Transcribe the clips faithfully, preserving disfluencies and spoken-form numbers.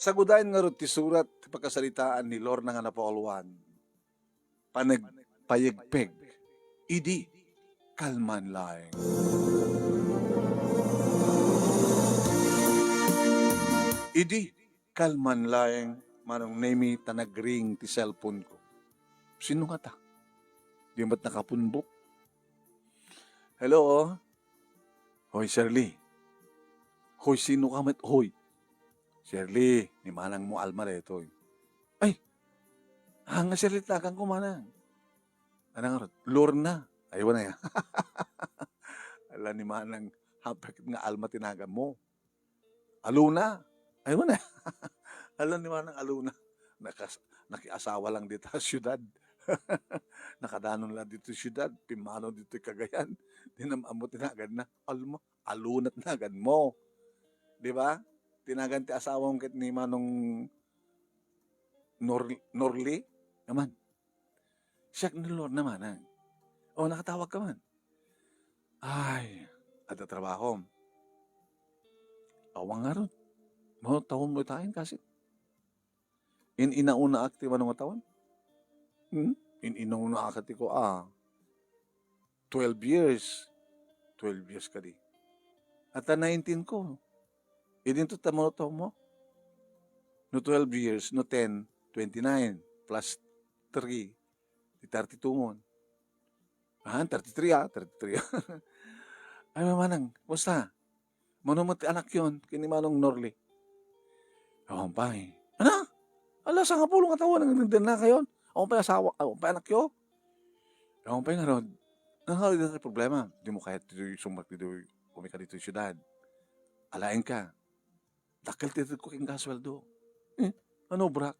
Sagudayen ngarud ti surat ti pakasaritaan ni Lorna nga napauluan, panagpayegpeg idi kalman laeng. Idi kalman laeng, Manong Nemi, ta nagring ti cellphone ko. Sino nga ta? Di met nakapunbok. Hello? Hoy, Shirley. Hoy, sino ka met? Hoy. Shirley, ni manang mo Alma daytoy. Ay! Haan nga Shirley ti naganko, manang. Ano nga rod? Lorna. Ay, wala ya. Ala ni manang, hapit nga Alma ti nagan mo. Aluna. Ay, wala. Ala ni manang Aluna. Nakas-, nakiasawa lang dita syudad. Nakadanon lang dito syudad. Pimmanaw dito Cagayan. Di na ammo ti nagan na. Alma. Aluna ti nagan mo. Di ba? Ti nagan ti asawam ket ni Manong Nor-, Norly. Naman. Siak ni Lorna, manang. O, nakatawag ka man. Ay, adda trabahom. Awan ngarud. Mano taon mo itaen kasi. In-inauna ak ti mano nga taon. Hmm? In-inauna ak ti ko, ah. Twelve years. Twelve years kadi. At nineteen ko. Idinto ta mano taon mo? No twelve years, no ten, twenty-nine, plus three, di thirty-two mon. Ah, thirty-three, ah, thirty-three. Ay, manang, kumusta? Mano met ti anakyon, ken ni Manong Norly? Awan pay. Ano? Ala, sangapulo nga taon, nagdengdeng na kayon? Awan pay asawa, awan pay anakyo? Awan pay ngarud. Ano nga, di problema. Di mo kayat ditoy, sumak ditoy, umika ditoy syudad. Alaen ka. Dakkel ti itedko kenka a sueldo. Eh, ano, brak?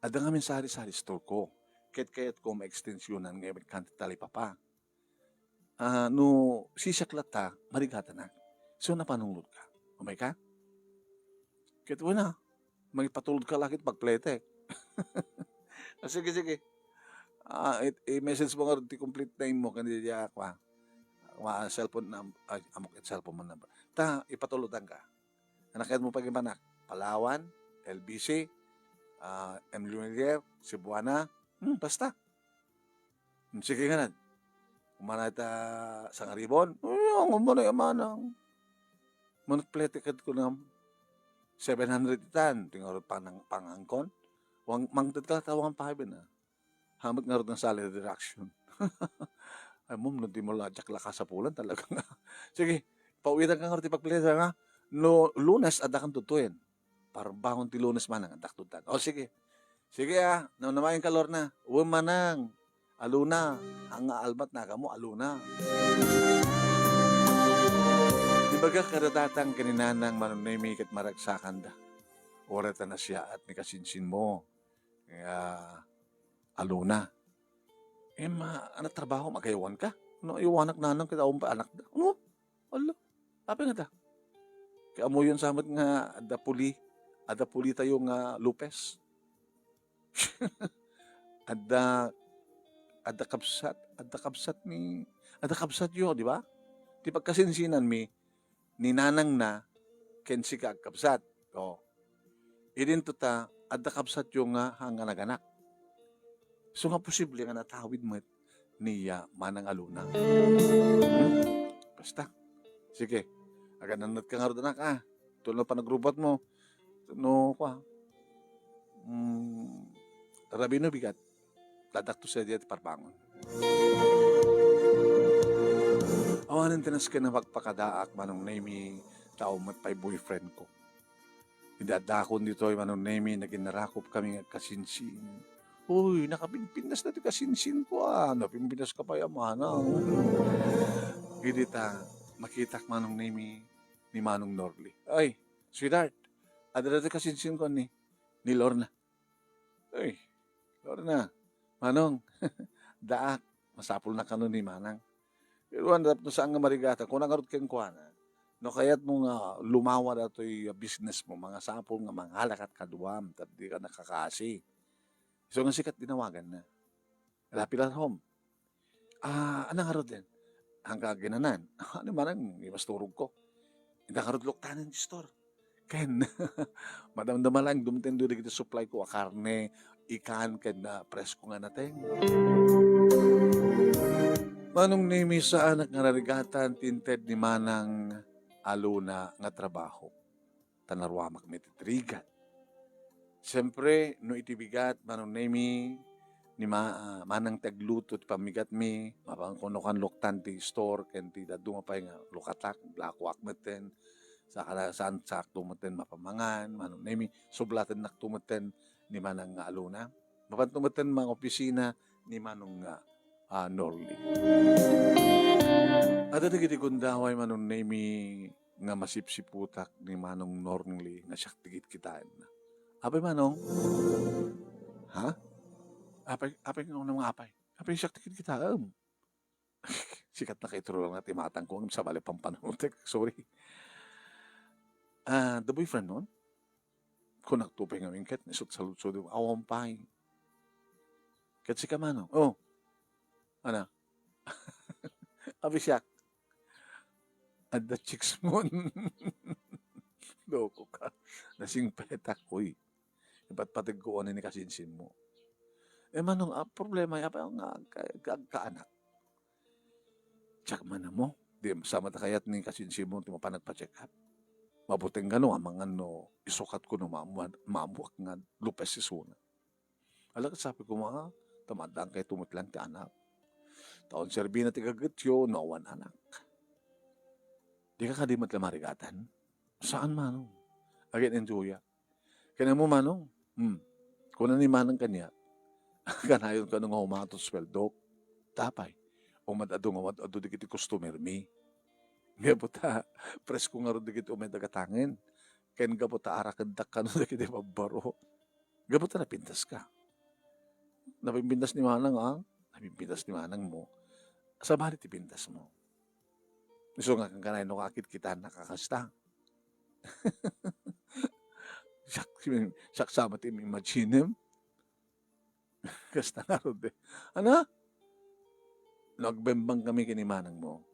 Adda ngamin sari-sari store ko. Ket kayatko maekstensionan nga ibagkan ti talipapa. Ah, no sisiak latta, marigatanak. So, napanunglod ka. Umay ka? Ket wala. Mangipatulod ka la ket pagpletek. Ah, sige, sige. Ah, it-, i-message mo nga ti complete name mo, kandiay, ah, kwa. Kwa, cellphone num-, ay, amok it cellphone mo number. Ta, ipatulodan ka. Anak, kayat mo pagibanak? Palawan, L B C, ah, M. Lumiere, Cebuana. Hmm, basta. Hmm, sige nga nan. Umana ita sangaribon? Ay, ang umana ya manang. Managplete kad ko na seven hundred itan. Tingarod pang, pangangkon. Wang, mangted ka ta one five na. Hamet ngarud nga salary deduction. Ay, mom, no di mo la, diak la kasapulan talaga nga. Sige, pauwitan ka ngarud ti pagpilita nga, no Lunes, adda kan tutuyen. Parbangon ti Lunes manang, adda kan tutuyen. O, sige. Sige, ah, namnamaen ka, Lorna. Wen manang, Aluna, haan nga Alma ti nagan mo, Aluna. Ibaga kada tatang ken ni nanang Manong Nemi ket maragsakanda. Uray ta nasiaat ni kasinsin mo. Nga, Aluna. Em, ah, ano trabaho, magayawan ka? No, ayawanak nanang ket awan pay anakda. Ano? Ala, apay ngata? Kay ammoyon sa met nga adda puli, adda puli tayo nga Lopez. Adda, adda kabsat, adda kabsat ni, adda kabsat yo, di ba? Ti pagkasinsinan mi, ni nanangna ken sika agkabsat. O. Idinto ta, adda kabsatyo nga, nga naganak. So nga posible nga natawid met ni, ah, Manang Aluna. Hmm? Basta. Sige. Agananat ka ngarud, anak, ah. Tulo panagrubat mo. No, kwa. Mm, rabii no bigat. Dadaktos sadiay ti parbangon. Awanen ti nasken a pakpakadaak, Manong Nemi, ta awan met pay boyfriend ko. Idi addakon ditoy, Manong Nemi, naginarakop kami nga agkasinsin. Uy, nakapinpinas na ti kasinsin ko, ah. Napinpinas ka pay, amana. Idi ta, makitak, Manong Nemi, ni Manong Norly. Ay, sweetheart, adda ti kasinsin ko ni, ni Lorna. Ay, Lorna, Manong, daak, masapulna kano ni Manang. Pero anda, no saan nga marigatan, kuna ngarud kenkuana, no kayat mo nga lumawa datoy business mo, masapul nga mangalakat kaduam, ta di ka nakakasi. So nga sikat dinawagan na. Lapilahom. Ah, ano ngarud din? Hangka ginanan. Ano manang, imasturog ko. Inda ngarud luktanen ti store. Ken madamdama laeng dumtengto dagiti supply ko a karne, ikan, ken, ah, presko nga nateng. Manong Nemi, saanak nga narigatan ti inted ni Manang Alona nga trabaho. Ta naruamak met iti rigat. Siempre, no iti bigat, Manong Nemi, ni ma-, ah, manang ti agluto ti pammigatmi, mapangan kuno kan luktan ti store, ken ti dadduma pay nga lukatak, lakuak metten, saan, saan, saakto metten mapamangan, Manong Nemi, sublatennakto metten ni Manang nga Alona. Mapanto metten mangopisina ni Manong nga, ah, Norly. Adda dagiti gundaway, Manong Nemi, nga masipsiputak ni Manong Norly nga siak ti kitkitaenna. Apay, Manong? Ha? Apay, apay nga unam nga apay? Apay siak ti kitkitaem? Sikat na kay True lang nga ti matangko, ngem sabali pampanutek. Sorry. Ah, the boyfriend non? Kunakto pay ngamin ket, isut' saludsod, awan pay. Ket sika, Manong? Oh. Ana? Abi siak. Adda chicks mon. Loko ka. Nasingpetak, uy. Ipatpateg ko ni kasinsin mo. Eh, Manong, ah, problema, apa nga agka-, agka-, agkaanak? Check man mo. Di, sama ta kayat ni kasinsin mo, ti mapanagpa-check up. Mabuteng gano, amangan no, isukat ko no, mamu-, mamuak nga lupes isuna. Ala, ket sabi ko, "Ma, ta maaddaan kayto met lang ti anak. Ta onserbina ti gagetyo no awan anak." Di ka kadi met la marigatan? Saan, Manong? Again, enjoya. Kaya mo, Manong? Hmm. Kuna ni Manang kaniak, "Kanayon kano nga umato ti sueldok. Tapay, umad-adu nga umad-adu dagiti customer mi. Gapu ta, presko ngarud dagiti umay dagatangen. Ken gapu ta arakeddak kano dagiti babbaro." Gapu ta napintas ka. Napimpintas ni Manang, ah. Napimpintas ni Manang mo. Sabali ti pintas mo. Isu nga, kankanay no kakit kita nakakasta. Siak, siak sama ti imaginem. Kasta ngarud, eh. Ana? Nagbembang kami kini Manang mo.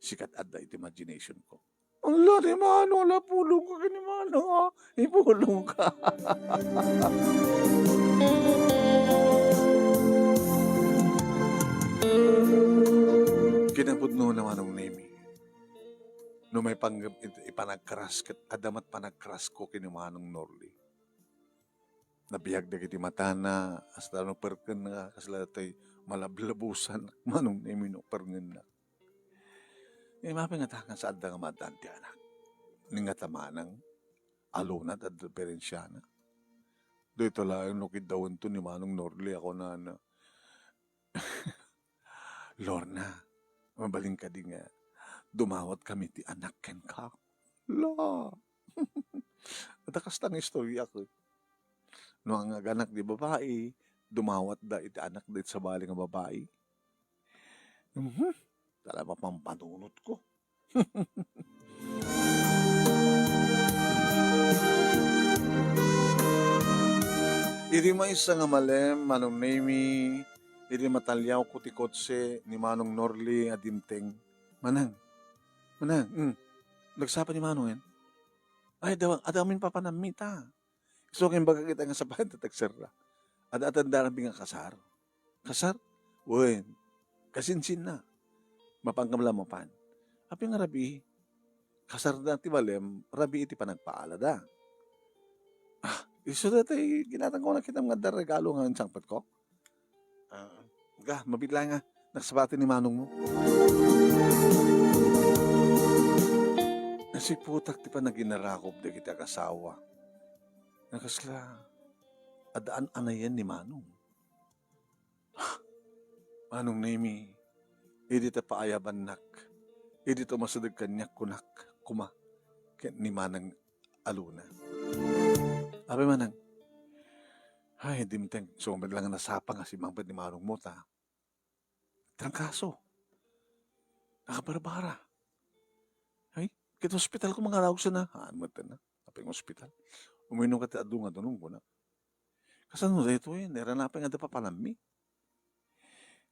Sikat adda iti imagination ko. Ala, ni Manong, ala, pulong ka kini Manong, ah. Ipulong ka. Kinapudno na Manong Nemi. No may pang-, ipanagkaras ket adda met panagkaras ko kini Manong Norly. Nabiag dagiti matana, hasta no perken nga kasla tay malablabusan, Manong Nemi, no perngennak. Ngem apay ngata nga saanda nga maaddaan ti anak? Ni ngata Manang, Alona, adda diferensiana. Dayta laeng no kiddawento ni Manong Norly a kunana, "Lorna, mabalin kadi nga dumawat kami ti anak kenka?" La! Adda kasta nga istorya ket. No ang aganak di babai, dumawatda iti anakda iti sabali nga babai. Mhm. Talaga pampanunot ko. Idi maysa nga malem, Manong Nemi, idi mataliawko ti kotse ni Manong Norly a dimteng. Manang, Manang, mm. Nagsapa ni Manong, eh. Ay, daw, adamin papanammi ta. Isu nga imbagak ita nga sapay ti tagserra. Adda atandaran nga kasar. Kasar? Wen. Kasinsinna. Mapan kam la mapan. Apay nga rabii? Kasarda ti malem, rabii ti panagpaalada. Ah, isu daytoy ginatangko, nakitam nga adda regalo nga insangpetko? Ah, ga, mabiit laeng nga nagsapati ni manong mo. Nasiputak ti panaginarakop dagiti agasawa. Nakasla, adda an-anayen ni manong. Manong Nemi, idi ta paayabannak, idi ta umasideg kaniak, kunak koma ken ni Manang Alona. Apay, Manang, ay, dimteng, isu met lang nga nasapa nga simmangpet ni manong mo ta trangkaso. Nakabarbara. Ay, ket hospital ko mangaraw sana. Haan met na. Apay nga hospital? Uminom ka ti adu nga danum, kuna. Kasano daytoy? Nairana pay nga adda papanammi.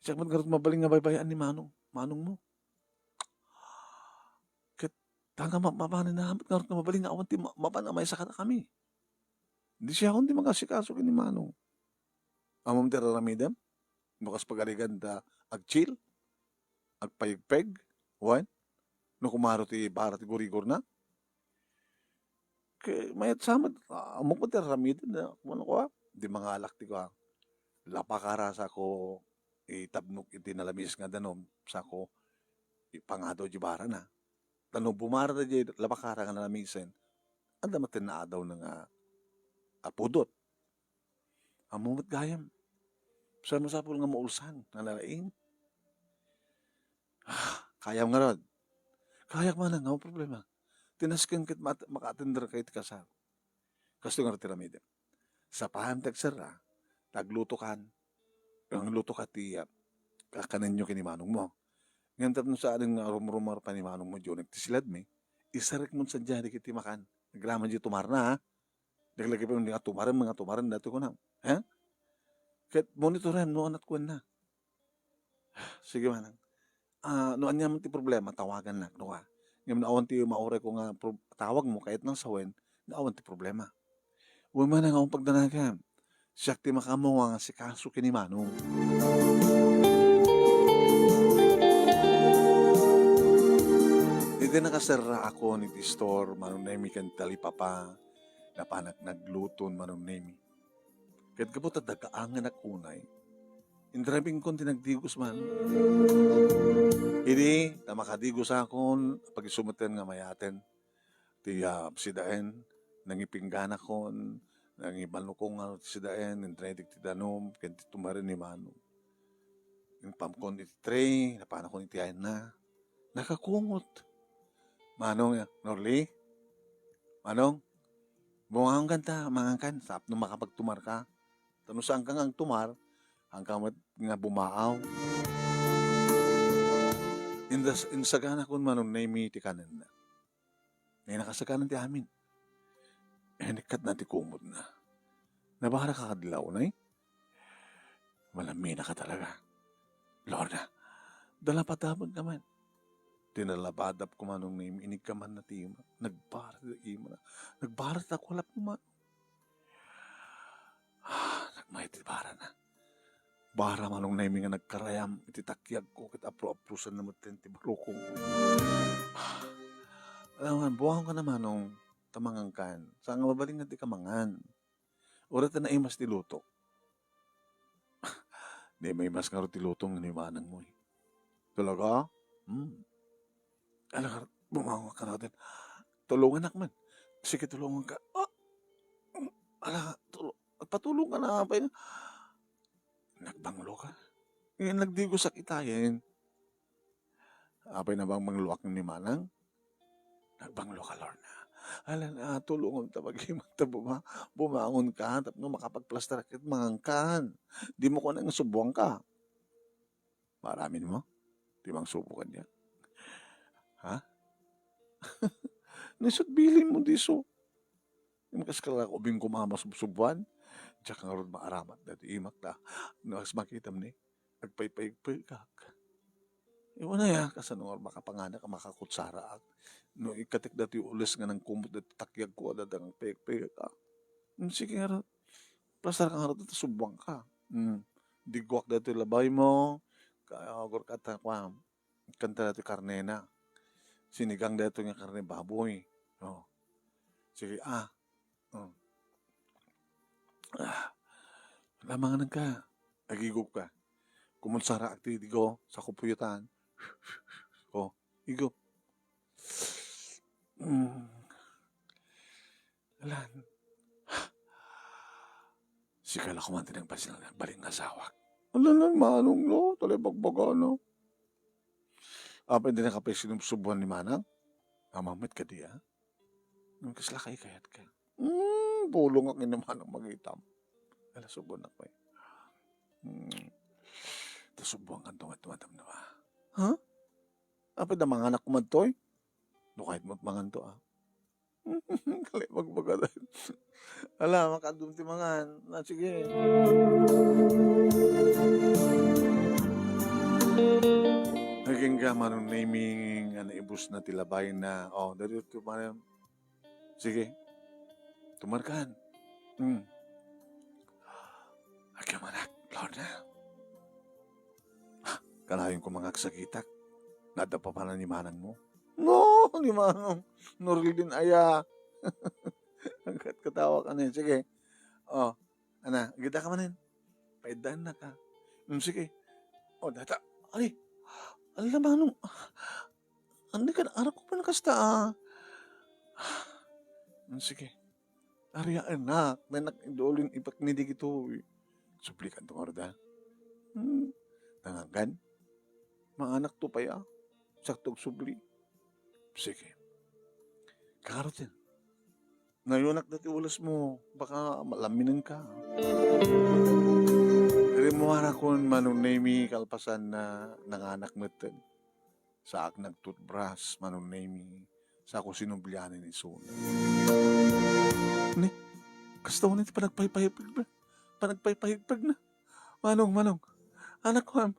Siak met ngarud mabalin nga baybay-an ni manong, manong mo. Ket Ta nga ma-, mabanen na, met ngarud nga mabalin nga awan ti ma-, mapan a maysa kadakami. Di siak ti mangasikaso ken ni Manong. Ammom ti ar-aramidem? No kas pagarigan ta agchill, agpayegpeg, wen? No kumaro ti bara ti gurigorna? Ket mayat sa met, ah, ammok met ti ar-aramiden da, kumano kua? Di mangalak ti kua, lapakara sako itapnok iti nalamiis nga danum, sako ipangadaw di barana. Ta no bumara daydiay lapakara nga nalamiisen, adda met ti naadawna nga, ah, pudot. Ammom met gayam, sa masapul nga maulsan nga nalaing. Ah, kayam ngarud. Kayak man nga problema. Ti nasken ket mat-, makaatender ka iti kasar. Kastoy ngarud ti aramidem. Sapay ti agserra, ta aglutokan, aglutoka ti, ah, kakanenyo ken ni manongmo. Ngem tapno saanen nga rumrumar pay ni manongmo, diyo nagti siladmi, isarek mon sadiay dagiti makan. Agraman diay tumarna, ha? Laglagipen nga tumarem, nga tumarem, daytoy kunam. Ha? Ket monitoran no aniat kuanna. Sige manang. Ah, no aniaman ti problema, tawagannak, no ka. Ngem no awan ti maurayko nga prob-, tawagmo, kayatnang sawen, no awan ti problema. Wen manang, awan pagdanagam. Siak ti makaammo nga asikaso ken ni manong. Idi nakaserraakon iti store, Manong Nemi, ken talipapa, napanak nagluton, Manong Nemi. Ket gapu ta dagaanganak unay, indrabingkon ti nagdigos man. Idi ta makadigosakon, pagisumeten nga mayaten ti, ah, sidaen, nangipingganakon, nangibanukong nga ti sidaen, inredik ti danum, ken ti tumaren ni manong. Impamkon iti tray, napanakon iti ayanna. Nakakungot. Manong, Norly? Manong, bumangon kanta, mangankan, tapno makapagtumarka. Ta no saanka nga agtumar, haanka met nga bumaaw. Indas-, insaganakon Manong Nemi ti kanenna. Nay nakasaganan ti amin. Inikkat na ti kumotna. Nabaraka kad law, nay? Malamina ka talaga. Lorna, dalapadapan ka man. Dinalabadap ko Manong Nemi, inikkamanna ti ima. Nagbarat ti ima. Nagbarat ako, alap mo man. Ah, nagmayat ti barana. Bara Manong Nemi nga nagkarayam iti takiagko ket apro-aprosanna metten ti barukong. Ah, alam mo, bumangonka na, Manong, ta mangankan. Saan nga mabalin nga di ka mangan? Uray ta naimas ti luto. Di maimas ngarud ti luto ni manangmo, eh. Talaga? Hmm. Ala, bumangon ka na din. Tulunganak man. Sige, tulungan ka. Ah! Ala, tulo-, patulong ka na, apay. Nagbanglo ka. Eh, nagdigosak itayen. Apay, nabangloak ni manang? Nagbanglo ka, Lorna. Ala na, tulungan ta, pag-iman ta, buma-, bumangon ka, tapno makapagplastar ket mangankan. Di mo kunan nga subuan ka. Maaramin mo? Ti mangsubo kaniak. Ha? Nisut bilin mo diso. Imbes ka la ubing ko mamasubsubuan. Diak ngarud maaramat dati imak ta. No, as makitam ni, agpaypayagpayagak. Iwan na ya, kasano nga makapanganak, makakutsaraak. No, ikatek dati ules nga nangkumot dati takiag ko, adda nga payagpayagak. Hmm, sige ngarud. Plastar ka ngarud, ta subuan ka. Hmm. Diguak dati labay mo. Kaya, agor ka ta, kwan. Kanta dati karnena. Sinigang dati nga karne baboy. Oh. Sige, ah. Oh. Ah. Lamangan ka. Agigup ka. Kumutsara ak ti digo, sa kupuyotan. Oh, igup. Mm. Alan. Sika la kuman ti nagbasin-, nagbalin nga asawak. Alan, manong, no? Talay bagbaga, no? Apay, di na ka pay sinubsubuan ni manang? Amamit ka di, ah? Ngem kasla kay kayat ka? Hmm, bulong ak ni manang magitam. Ala, subuan ak pay. Hmm. Ta subuan kanto nga tumatamnama. Ha? Apay, da manganak kumadtoy? No, kahit magmangan to, ah. Kalay magbaga tayo. Ala, makaadum ti mangan. Na, sige. Naging ka, Manong Naming, Naibusna ti labayna. O, daytoy, tumarem. Sige. Tumarkan. Hmm. Agyaman, Lorna. Kanayon ko nga agsagitak. Nadda pa pay ni manangmo. No, ni manang. Norlin aya. Ang kat-, katawa ka na yun. Sige. O, ana, agidda ka manen. Paiddaannak. Hmm, sige. O, data. Ay, ala, manong. Andi ka, arak ko pay kasta, a. Hmm, sige. Ania, anak, nanak idulin ipakni digitoy. Sublikanto ngarud, a. Hmm. Nangangan? Maanakto pay, a. Sakto agsubli. Sige. Kakaruten. Nayonak dati ulasmo, baka malaminen ka. Rimmuarakon, Manong Nemi, kalpasan na nanganak metten. Saak nagtutbras, Manong Nemi, sako sinublianen isuna. Ni, kasta unay ti panagpaypayagpag-, panagpaypayagpagna. Manong, manong, anak ko, am.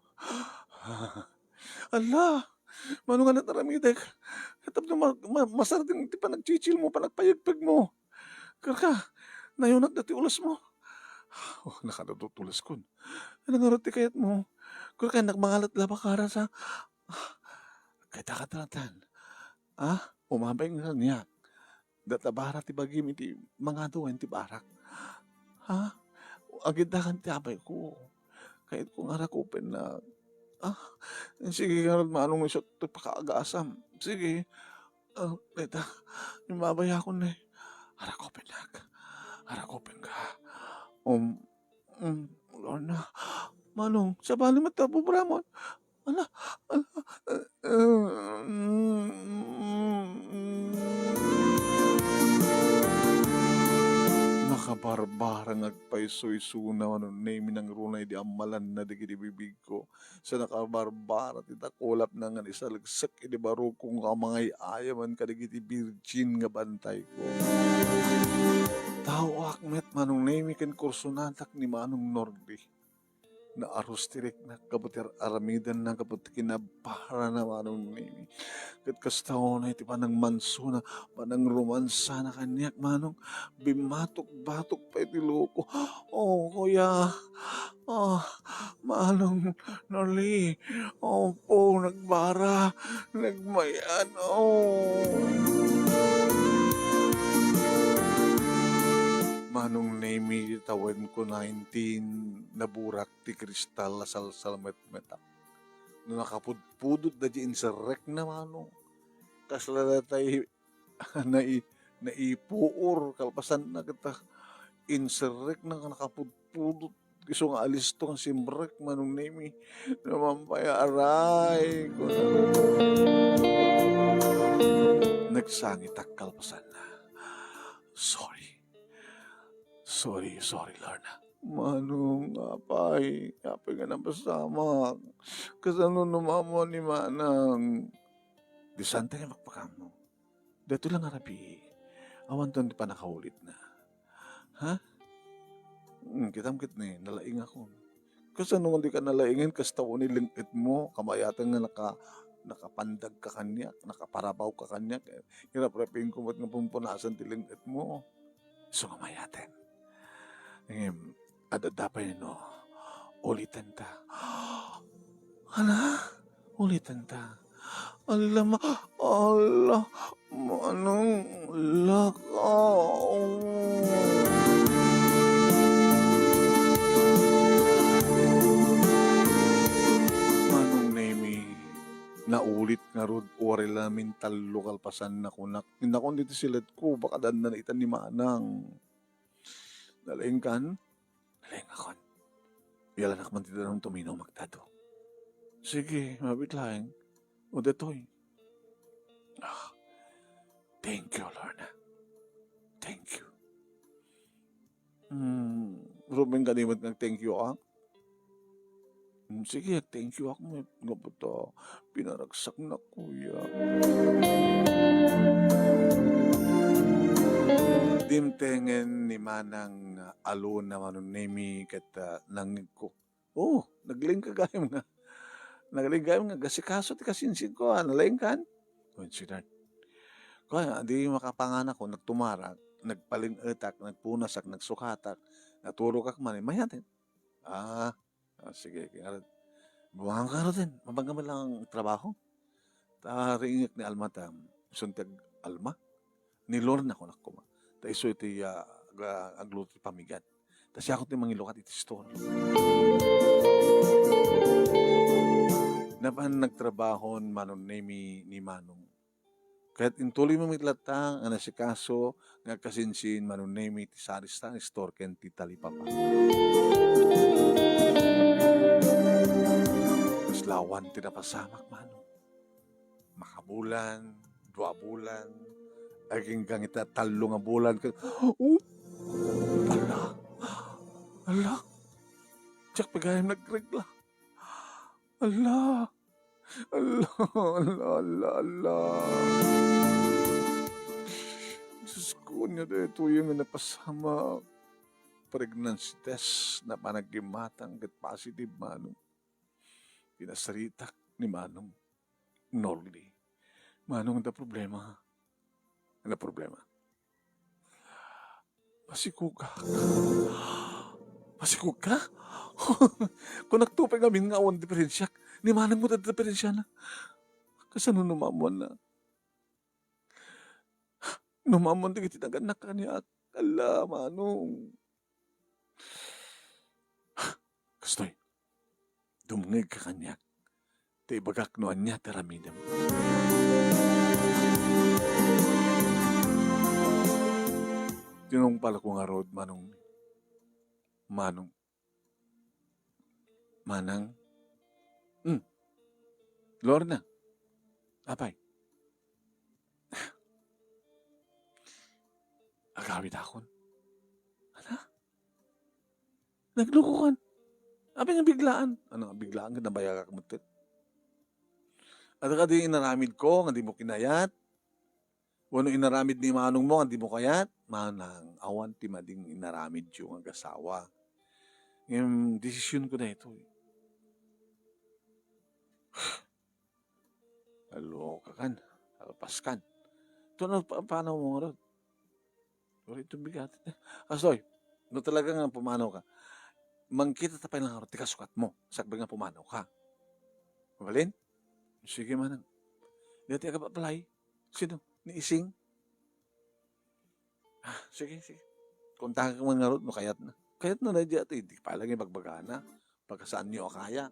Ala, manong, anak, aramidek. Tapno ma-, ma-, masardeng ti panagcicilmo, panagpayagpagmo. Kurka, nayonak dati ulasmo. O, nakadudot ulaskon. Ania ngarud ti kayatmo? Kurka, nagmangalat la bakara sa, kayta katalatan. A, umabay nga kaniak. Data bara ti bagim iti mangadu wen ti barak. Ha? Agiddakan ti apay ko. Kayat ko nga arakupennak. A, sige ngarud, manong, isu ti pakaagasam. Sige. A, dayta, immabayakon ni. Arakupennak. Arakupenka. Um, um, Lorna. Manong, sabali met ta bubramon. Ala, ala, Nakabarbara nga agpayso isuna, Manong Nemi, nangruna idi ammalanna dagiti bibigko. Sa nakabarbara ti dakulapna nga naisalegsek idi barukko nga mangay-ayaman kadagiti birjin nga bantayko. Taoak met, Manong Nemi, ken kursonatak ni Manong Nordi. Naarus ti riknak gapu ti ar-aramidenna gapu ti kinabarana, Manong Nemi. Ket kasta unay ti panangmansona, panangromansana kaniak, Manong. Bimmatok-batok pay ti luko. O, kuya. O, Manong Norli. Opo, nagbara. Nagmayan. O. Manong Nemi, tawenko nineteen, naburak ti kristal a salsalmetmetak. No nakapudpudot daydi inserrekna, Manong. Kasla dayta nai-, naipuor, kalpasanna ket inserrekna nga nakapudpudot. Isu nga alisto nga simrek, Manong Nemi. Naman pay, aray, kuna. Nagsangitak kalpasanna. Sorry. Sorry, sorry, Lorna. Manong, apay, apay nga napasamak. Kasano no maammuan ni Manang? Disan ti pakpakaammo. Daytoy la nga rabii. Awanton ti pannakaulitna. Ha? Hmm, kitam ket ni, nalaingakon. Kasano nga dika nalaingen, kasta unay leng-etmo, kamayaten nga naka-, nakapandagka kaniak, nakaparabawka kaniak, eh, iraprapingko met nga pumpunasan ti leng-etmo. Isu nga mayaten. Ngem, ad-adda pay no, ulitenta. Ania? Ulitenta. Ala, ma-, ala, Manong, lakaw. Manong Nemi, naulit ngarud, uray la mintallo kalpasanna kunak. Innakon ditoy siletko, baka adda naitan ni Manang. Nalaingkan? Nalaingakon. Yalanak man ti danum, tuminum, agtado. Sige, mabiit laeng. O, daytoy. Ah, thank you, Lorna. Thank you. Hmm, Ruben, kadi met nga thank you, ah? Hmm, sige, thank you ak met. Gapu ta pinaragsaknak, kuya. Dimtengen ni Manang nga alona, Manong Nemi, ket, ah, nangngegko. Oo, naglengka gayam nga. Naglengka gayam nga, gasikaso ti kasinsinko, ah, nalengkan. Considered. Kaya, di makapanganak ko, nagtumarak, nagpaling-etak, nagpunasak, nagsukatak, naturokak man, eh, mayaten. Ah, ah, sige, sige. Bumangon ka, Rodin. Mabangga man lang ang trabaho. Ta, riingek ni Alma ta, isun ti ag-, Alma? Ni Lorna, kunak koma. Ta isu iti, ah, aga-, agluto ti pamigat. Ta siak ti mangilukat iti store. Napan nagtrabahon Manong Nemi ni Manong. Ket intuloy met latta nga nasikaso nga agkasinsin Manong Nemi ti sari-sari store ken ti talipapa. Kasla awan ti napasamak, Manong. Makabulan, dua bulan, agingga ita tallo nga bulan, ket, oh, ala, ala, diak pay gayam nagregla. Ala, ala, ala, ala, ala. Diyos ko, ania daytoy nga napasamak? Pregnancy test, napan agimmatang ket positive, Manong. Pinasaritak ni Manong Norly. Manong, adda problema. Ano problema? Masikogak. Masikogka? Kunakto pay ngamin nga awan diferensiak. Ni Manong met adda diferensiana. Kasano no maammoanna? No maammoan dagiti nagannak kaniak. Ala, Manong. Kastoy, dumngegka kaniak, ta ibagak no ania ti aramidem. Tinungpalko ngarud, Manong. Manong. Manang. Hmm. Lorna. Apay. Agawidakon. Ala? Naglukokan. Apay nga biglaan? Ano nga biglaan? Nabayagak met ket. Adda kadi inaramidko nga dimo kinayat? Wenno inaramid ni manongmo nga dimo kayat? Manang, awan ti mading inaramidyo nga agasawa. Ngem, desisionko daytoy. Nalokakan, nalpaskan. Ito na pa-, paano mo ngarud? Uray ito bigat. Kastoy, no talaga nga pumanaw ka, mangkita ta pay lang ngarud ti kasukatmo, sakbay nga pumanaw ka. Mabalin? Sige, manang. Dati aga apply. Sino? Ni Ising? Ah, sige, sige. Kontaken man ngarud no kayatna. Kayatna na di ati, di pa lagi bagbagana. Pagkasaanyo a kaya.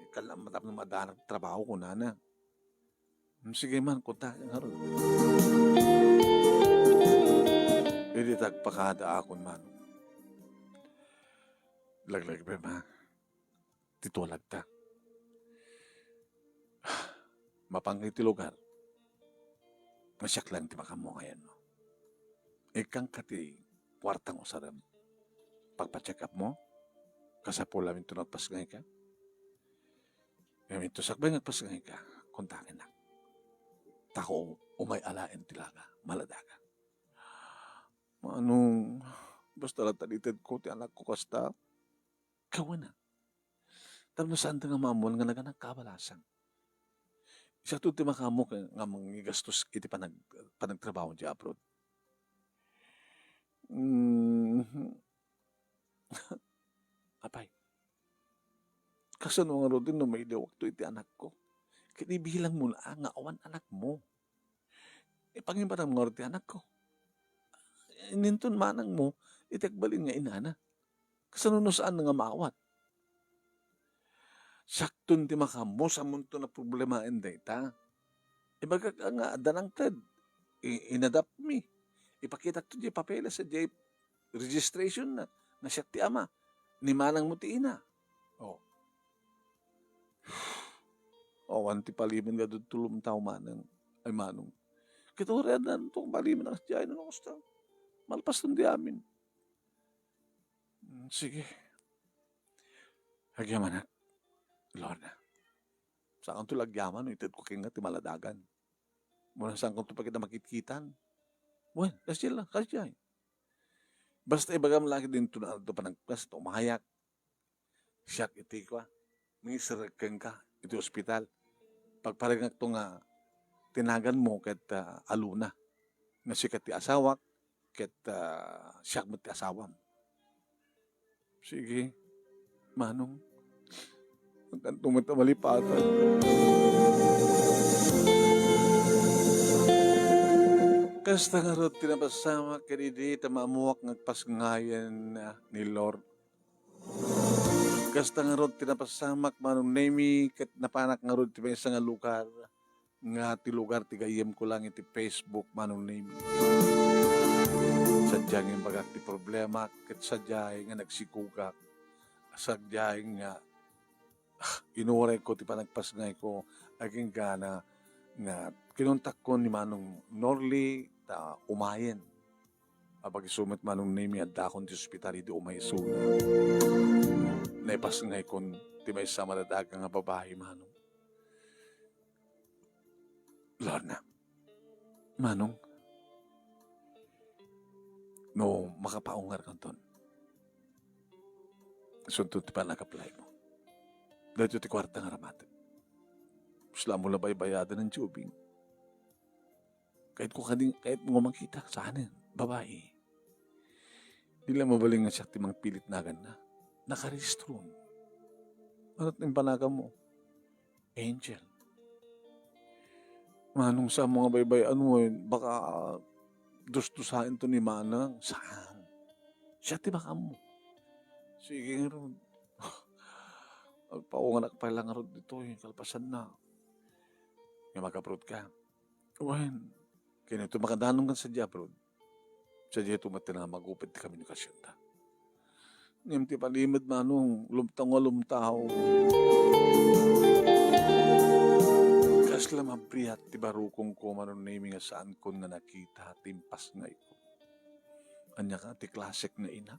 Ikal na matapno madanak trabaho ko, nana. Hmm, sige man, kontaken ngarud. Idi tagpakada akon man. Laglag pa, ma. Ti tulagta. Mapang iti lugar, nga siak lang ti makaammo nga ayanmo. Ikkanka ti kuartang usarem. Pagpa-check up mo, kasapul aminto nagpasngayka. Aminto sakbay nga agpasngayka, kontakenak. Tako umay alaen ti laga, maladaga. Manong, basta latta itedko ti anakko kasta, kawana. Tapno saanta nga maammoan nga naganakka a balasang. Siak ti makaammo nga mangigastos iti panag-, panagtrabaho di abroad. Mm. Apay, kasano ngarud no mailiwakto iti anakko? Ket ibilangmo la nga awan anakmo. Ipangibaram ngarud ti anakko. Ininton manangmo iti agbalin nga inana. Kasano no saan nga maawat? Siakton ti makaammo, samonto a problemaen dayta. Ibagak nga adda nangted. I-, inadapmi. Ipakitakto diay papeles diay registration na, nga siak ti ama. Ni manangmo ti ina. Oh. Awan ti palimen nga dudtulom tao manang, ay manong. Ket uray adda tong palimen a kasdiay, no, kasta. Malpas ton di amin. Mm, sige. Agyamanak, Lorna. Saanto la agyaman no itedko kenka ti maladagan. Muna saanko to pagkita makitkitan. Wen, kasdiay la, kasdiay. Basta ibagam la ket dinto na adda panagpas, ta umayak. Siak iti kua, mangiserrek kenka iti ospital. Pagparengakto nga ti naganmo ket, ah, Aluna. Nga sika ti asawak, ket, ah, siak met ti asawam. Sige, Manong. Agkanto met a malipatan. Kasta ngarud ti napasamak ket idi ta maammuak nga agpasngayen, ah, ni Lord. Kasta ngarud ti napasamak, Manong Nemy, ket napanak ngarud ti maysa nga lugar nga ti lugar ti gayyemko lang iti Facebook, Manong Nemy. Sadiay nga imbagak ti problema, ket sadiay nga nagsigugak. Sadiay nga, ah, inuray ko ti panagpasngayko, agingga na nga kinuntakko ni Manong Norly ta umayen. Apag-isu met, Manong Nemy, addakon ti ospital idi umay isuna. Naipasngaykon ti maysa a maladaga nga babai, Manong. Lorna. Manong. No, makapaungarkanton. Isunto ti panag-apply mo. Daytoy ti kuarta nga aramate. Pusla mo la baybayadan ng tubig. Kayatko kadi, kayatmo nga makita, saanen, babai. Di la mabalin nga siak ti mangpilit naganna. Nakarehistron. Ano ti impanagan mo? Angel. Manong, saan mo nga baybay-an wen? Baka dustusaen to ni Manang. Saan? Siya ti baka mo. Sige nga ron. Agpaunganak pay lang ngarud ditoy, kalpasan na. Nga mag-abroad ka. Wen, ken ito makadanon kan sadiay abroad. Sadiay ito met ti nangamagup iti komunikasionda. Ngem ti palimed, Manong, lumtaw nga lumtaw. Kasla mabriat ti barukongko, Manong Nemy, nga saankon nga nakita ti impasngayko. Ania ka, ti klasek nga ina?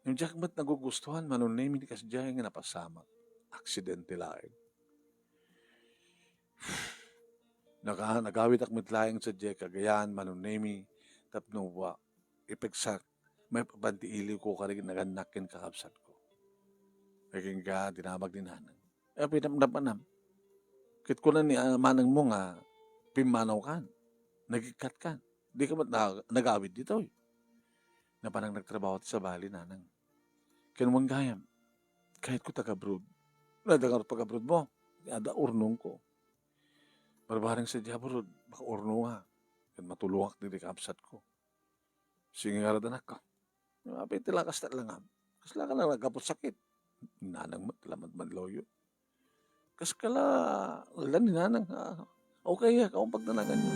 Ngem diak met nagugustuhan, Manong Nemy, ti kasdiay nga napasamak. Aksidente laeng. Naka-, nagawidak met laeng sadiay kagayan, Manong Nemy, tapno wa-, ipigsak, maipapan ti iliwko kadagiti nagannak ken kakabsatko. Agingga dinamag ni Nanang. Eh, pinamdamanam. Ket kuna ni, ah, manangmo nga pimmanawkan, nagikkat kan. Di ka met na-, nagawid ditoy. Napanang nagtrabaho ti sabali, Nanang. Ken wen gayam, kayatko taga-abroad. Adda ngarud pag-abroad mo? Adda urnongko. Barbareng sadiay abroad, makaurno nga. Ken matulongak dagiti kabsatko. Sige ngarud, anakko. Apay ti lakas ta langam? Kasla ka na naggapu sakit? Nanang met, lamat man loyo. Kas kala, lan ni Nanang, ah, okay, ah, kaon pagdanagan mo.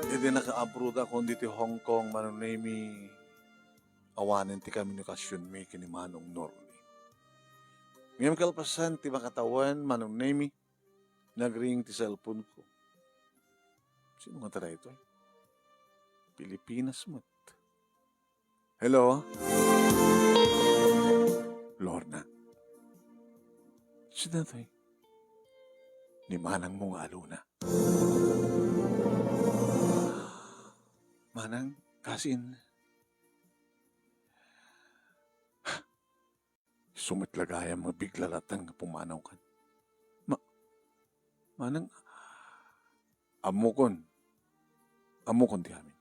Idi naka-abroad ako diti Hong Kong, Manong Nemy, awanen ti komunikasionmi ken ni Manong Norly. Ngem kalpasan ti makatawen, Manong Nemy, nagring ti cellphone ko. Sino nga taray ito? Pilipinas met. Hello? Lorna. Sino ito? Ni manang mo nga Aluna. Manang, kasin. Sumet lagayam nga bigla latta nga pumanaw kan. Ma-, manang, ammokon. Ammokon ti amin.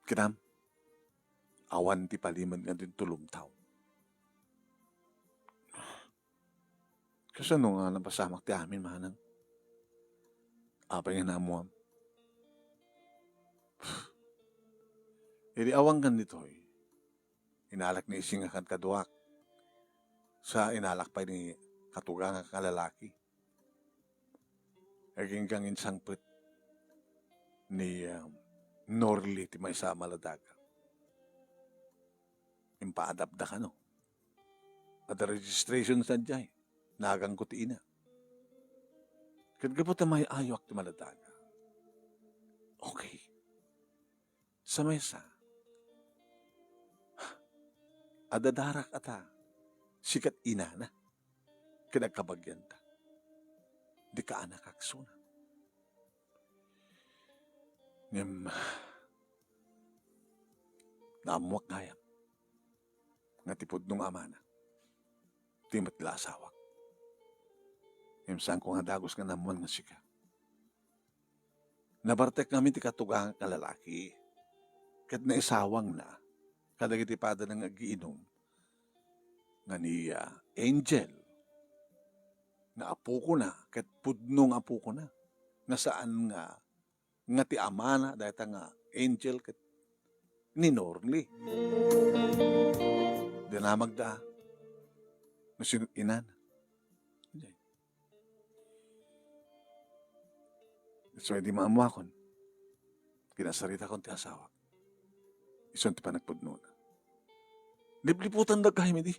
Kinam, awan ti palimed nga dinto lumtaw. Kasano nga napasamak ti amin, manang? Apay nga naammuam? Idi awan kan ditoy, inalak ni Ising a kadkaduak. Sa inalak pay ni katugangak nga lalaki. Aginggang insangpet ni, um, Norly ti maysa a maladaga. Impaadapda kano. Adda registration sadiay. Naganko ti ina. Ket gapu ta may-ayoak ti maladaga. Okay. Sa maysa, adda darak a ta, sikat inana, ken agkabagianta. Di kaanakak suna. Ngem, naammuak gayam. nga ti pudno nga amana, ti met la asawak. Ngem saanko nga dagus nga naammoan nga sika. Nabartek ngamin ti katugangak nga lalaki, ket naisawangna kadagiti padana nga agiinum nga ni, ah, Angel, nga apokona, ket pudno nga apokona, nga saan nga, nga ti amana dayta nga Angel ket ni Norly. Dinamagda no sino inana. So, di maammuakon. Kinasaritakon ti asawak. Isun ti panagpudnona. Lipliputan da kaymi di.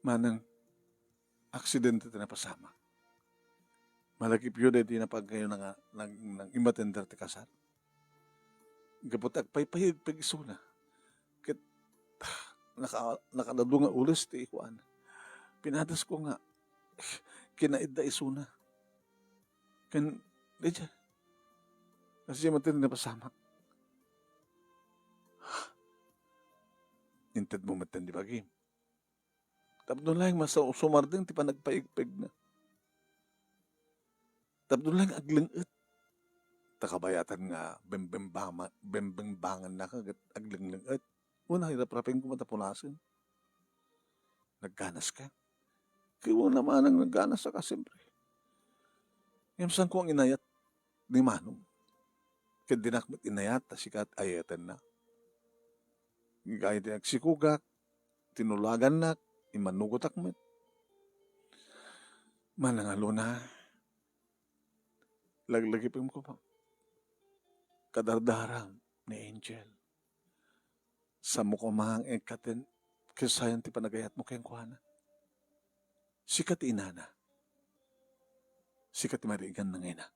Manang aksidente ti napasamak. Malagipyo daydi napagkayo nga nag-, nag-, imatender ti kasar. Gapu ta agpaypayegpeg isuna. Ket, naka-, nakadadu nga ules ti kuan. Pinadasko nga kinaidda isuna. Ken, daydiay. Kasi matin napasamak. Intedmo matin di bagim. Tapno laeng masa-, sumardeng ti panagpaigpegna. Tapno laeng agleng-et. Ta kabayatan nga bembembama-, bembembangannaka ket aglenglenget. Una, iraprapengko met a punasen. Nagganaska. Kayatna manang nagganasaka, siyempre. Ngem saanko nga inayat ni Manong. Ket dinak met inayat, ta sika ti ayatenna. Gapu ti agsikogak, tinulagannak, immanugotak met. Manang aluna, laglagipem koma. Kadardaram ni Angel. Saanmo koma nga ikkaten, ket sayan ti panagayatmo kenkuana. Sika ti inana. Sika ti mariganna nga ina.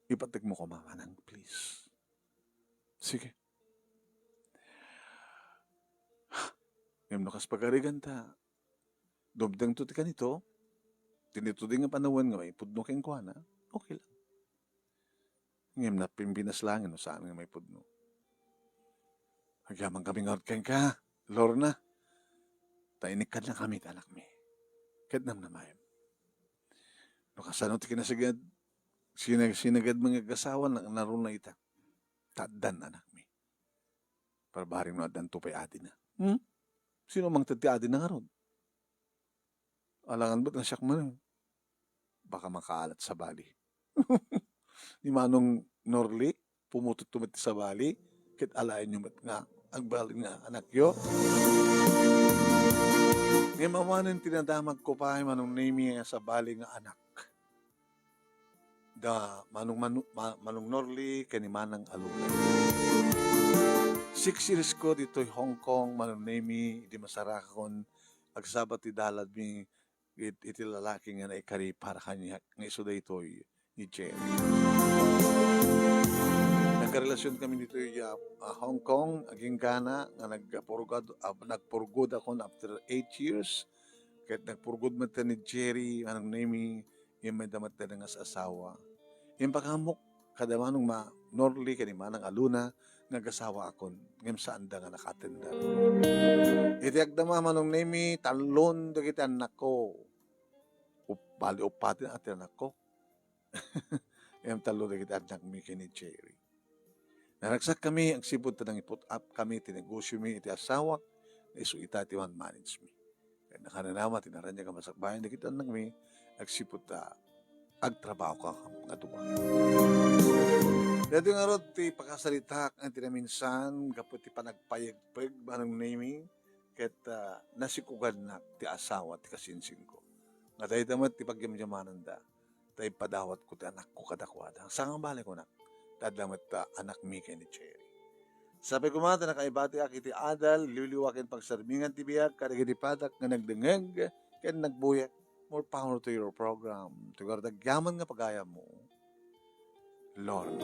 Ipattegmo koma manang, please. Sige. Ngem no kas pagarigan ta, dumtengto ti kanito, ti nituding nga panawen nga maipudno kenkuana, okay lang. Ngem napimpinas laeng no saan nga maipudno. Agyamankami ngarud kenka, Lorna. Ta inikkannakami ti anakmi. Ket namnamaem. No kasano ti kinasagad, sinag-, sinagad nga agasawa, na-, naruna ita. Ta addan anakmi. Parbareng no addanto pay adina. Hmm? Sino mangted ti adina ngarud? Alangan met nga siak man. Baka makaalat sabali. Ni Manong Norly, pumutotto met ti sabali, ket alaenyo met nga agbali nga anakyo. Ngem awanen ti nadamagko pay, Manong Nemy, nga sabali nga anak. Da Manong Manu-, Ma-, Manong Norly ken ni Manang Aluna. Six years ko ditoy Hong Kong, Manong Nemy, idi masarakon, agsabat ti dalanmi it-, iti lalaki nga naikari para kaniak, nga isu daytoy ni Jerry. Nagkarelasionkami ditoy, ah, ah, Hong Kong, agingga nga nagpurgod-, ah, nagpurgod akon after eight years. Ket nagpurgod met ni Jerry, Manong Nemy, ngem mayda met nga as-asawa. Impakamok kada Manong Ma-, Norly ken ni Manang Aluna nga agasawaakon, ngem saanda nga nakaatender. Iti agdama, Manong Nemy, tallon dagiti annakko. Up-, bali, uppat ti annakko. Ngem tallo dagiti annakmi ken ni Jerry. Naragsakkami agsipud ta nangiput-, up kami ti negosiomi iti asawak, nga isu ita ti man-manage mi. Ket nakananama ti naraniag a masakbayan dagiti annakmi, agsipud ta agtrabahoka nga dua. Daytoy ngarud ti pakasaritaak nga ti naminsan gapu ti panagpayegpeg, Manong Nemy, ket, ah, nasikogannak ti asawa ti kasinsinko. Nga dayta met ti pagyamyamananda. Ta impadawatko ti anakko kadakuada. Saan nga bale kunak, ta adda met ta anakmi ken ni Cherry. Sapay koma ta nakaibatiak iti adal, liwliwa ken pagsermingan ti biag kadagiti padak nga nagdengngeg ken nagbuyat. More power to your program. Tugarda agyaman nga pagayammo, Lorna.